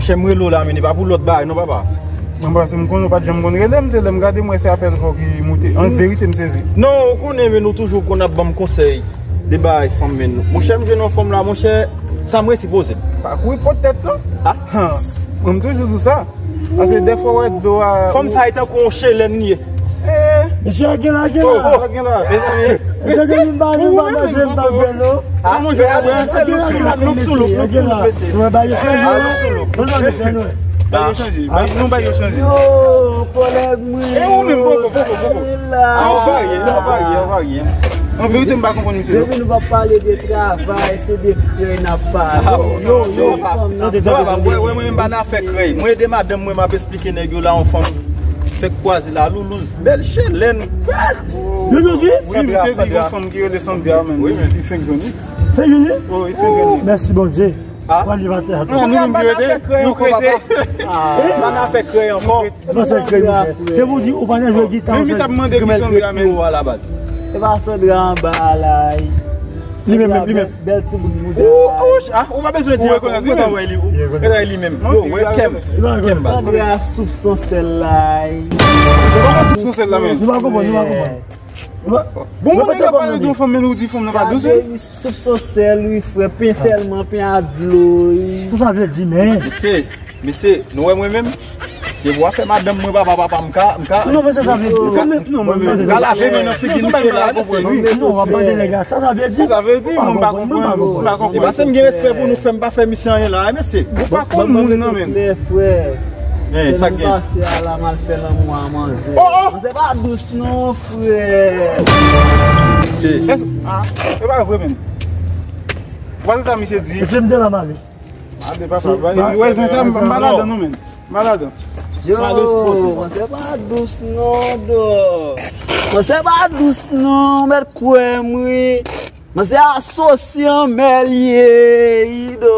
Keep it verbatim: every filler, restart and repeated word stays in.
Chè m rele w la, men e pa pou lòt bagay non, papa. Mwen, paske m konnen w pa t janm konn rele m, se lè m gade m wè se apèl pa w ki moute. An verite, m sezi. Non, ou konnen, men ou toujou konn ap ban m konsèy de bagay fanm, men monchè, m jwenn yon fanm la, monchè, sa m resi poze m. Pa kouri pot tèt non. Ah. Mwen, m toujou sou sa. Paske dèfwa w wè dlo a. Fanm sa e tankou yon chelèn li ye. Eh. Mesye, gen la, gen la. Oh, gen la. Mezanmi. Mesye, gen la, gen la, gen la. Ah, mon jè, ah, look sou look, look sou look, mesye. Gen la. Mwen ba yo chanje. Ah, look sou look. Non, non, mesye, non. Ba yo chanje. Ba, nou ba yo chanje. Yo, kòlèg mwen. E ou menm, poko, poko, poko. Se yon varye, yon varye, yon varye. An verite, m pa konprann misye. Depi nou pa pale de travay, se de krèy n ap pale. Ah, yo, yo, yo, papa, mwen, mwen, mwen, m pa nan afè krèy. Mwen ede madanm mwen, m ap esplike nèg yo la, yon fanm fèk kwaze la, Loulouz, bèl chelèn. Loulouz, wi? Wi, misye di gon fanm ki rele Sandra, men. Wi, men. Li fenk jwenn li. Fenk jwenn li? Wi, li fenk jwenn li. Mèsi Bondye. Ah. Pral li pa tè a. Non, nou menm ki rete, nou k rete. Ah, pa nan afè krèy ankò. E pa sa krèy, monchè. Se pou di ou pa nan jwe gita, men misye ap mande ki Sandra, men. Yo, a la baz. E pa Sandra anba a la. Li menm, li menm. Bèl ti bout bouda. Ou, ou, ah, ou pa bezwen di ankò. Ou rekonèt li menm. Ou rekonèt li menm. Yo, wè kèm. Kèm baz. Sandra soup san sèl la. Se pa soup san sèl la, men. Nou pa konprann, nou pa konprann. Bon, moun nèg ap pale de yon fanm, men ou di fanm nan pa dous, wi. Soup san sèl, wi, frè. Pen sèlman, pen a dlo, wi. Sa sa vle di, men? Mesye, mesye, nou wè mwen menm? Se pou afè madanm mwen, papa, papa, m ka, m ka. Non, men sa sa vle di. M ka, non, mwen menm, m ka lave men nan figi misye la, mesye. Non, w ap mande nèg la. Sa sa vle di? Sa sa vle di, mwen pa konprann, mwen pa konprann. E paske m gen respè pou nou, fè m pa fè misye anyen la, mesye. Ou pa konn moun nan, men. Klè, frè. Hein, sa gen. Pase a la, m al fè lanmou a manzè. Oh, oh! Manzè pa dous non, frè. Se. Ah, e pa vre, men. Ou pa sa misye di? Mesye, m te la male. Ade papa, wè zen sa, m pa ladan non, men. M pa ladan. Yo, manzè pa dous non, do. Manzè pa dous non, mèt kwè m, wi. Manzè asosye anmè l ye, wi, do.